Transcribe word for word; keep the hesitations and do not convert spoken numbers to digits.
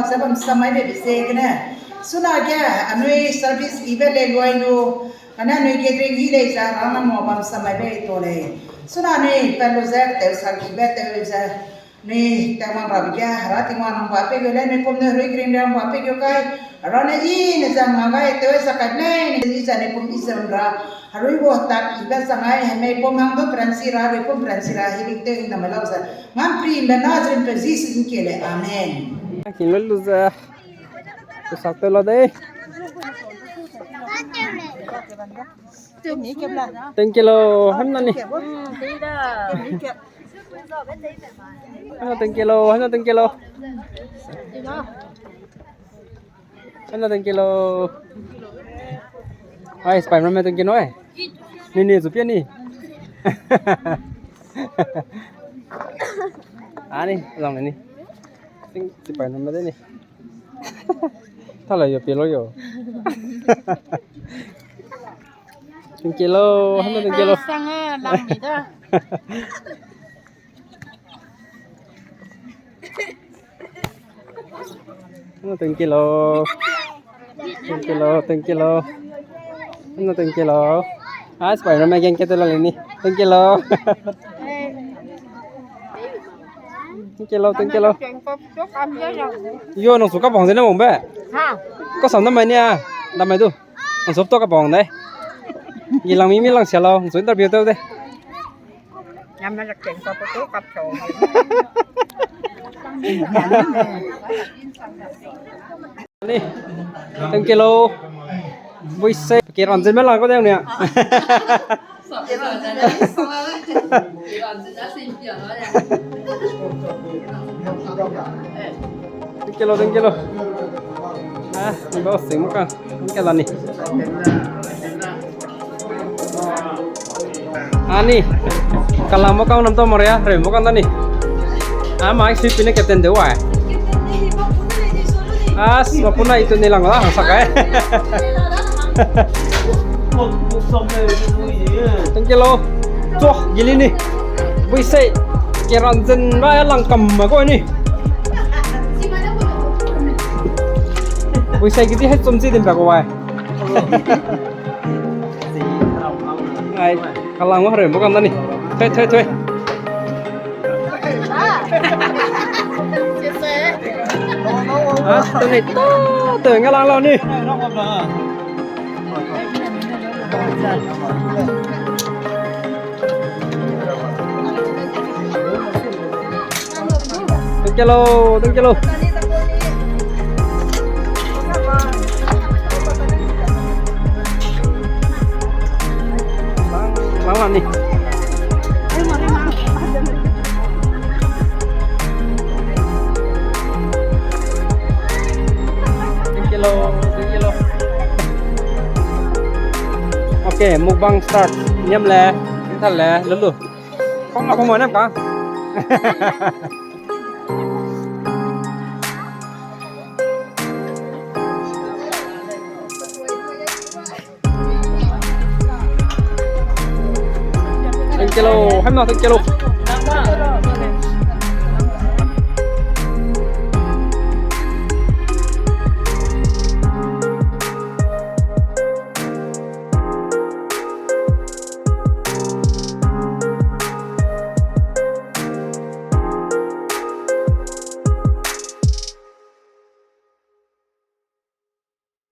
Ze bam samai be be ze gene. Suna ge, anui service ibe le luai lu. Kane anui gathering i lei ze ra na mo bam samai be to lei. Suna anui pe lu ze tew sa ki be tew ze. Anui tew mang rabe ge, ra ti ma nang ba pe gu le, anui pum ne rui kring ram ba pe gu kai. Ra ne i ne ze ma gai tew sa kai le, ne i ze ne pum i ze ra. Harui bo tak i be sa ngai, hemei pum hang do pransi ra, rui pum pransi ra, healing tew i na me lau ze. Ngam pri me na zin pe Jesus in ke le. Amen. King lu lu ze. Ku sak te lo de. Thank you lo, ham na ni. Ham na thank you lo, ham na thank you lo. Ham na thank you lo. Ai, Spider-Man thank you no, eh. Ni, ni, zu pia ni. Ah, ni, lang ni. Thank you, Spider-Man de ni. Tala yo, pia lo yo. Thank you lo, ham na thank you lo. Sang, eh, lang ni da. Ham na thank you lo. Thank you lo, thank you lo. Ham na thank you lo. Ah, Spider-Man geng ke te la le ni. Thank you lo. Thank you lo, thank you lo. Yo, nang su ka bang zene wang be. Ha. Ka sam da mai ni a. Da mai du. Nang su to ka bang de. Gi lang mi mi lang sia lo. Nang su interview tau de. Ni, thank you lo. Bui se, ke ran zin me lang ko de ni. Thank you lo, thank you lo. Ah, ni ba sing mo ka. Thank you lo ni. Ani, kalang mo kang nam to mo ria, reu mo kang da ni. Ah, ma sui pine captain de wai. Ah, ma puna itu ni lang la, sa kai. Thank you lo. Cho, gili ni. Bui se, ke ran zen ra lang kam ma ko ni. Bui se gidi hai chom chi din ba ko wai. Ai, kalang wa reu mo kang da ni. Thoi, thoi, thoi. Ah, tu ni, tu, tu, nga lang lo ni. Thank you lo, thank you lo. Lang, lang ni. Thank you lo, thank you lo. Okay, mukbang start. Niam le, thal le, lulu. Kong la kong mo niam ka. Thank you lo, ham na thank you lo.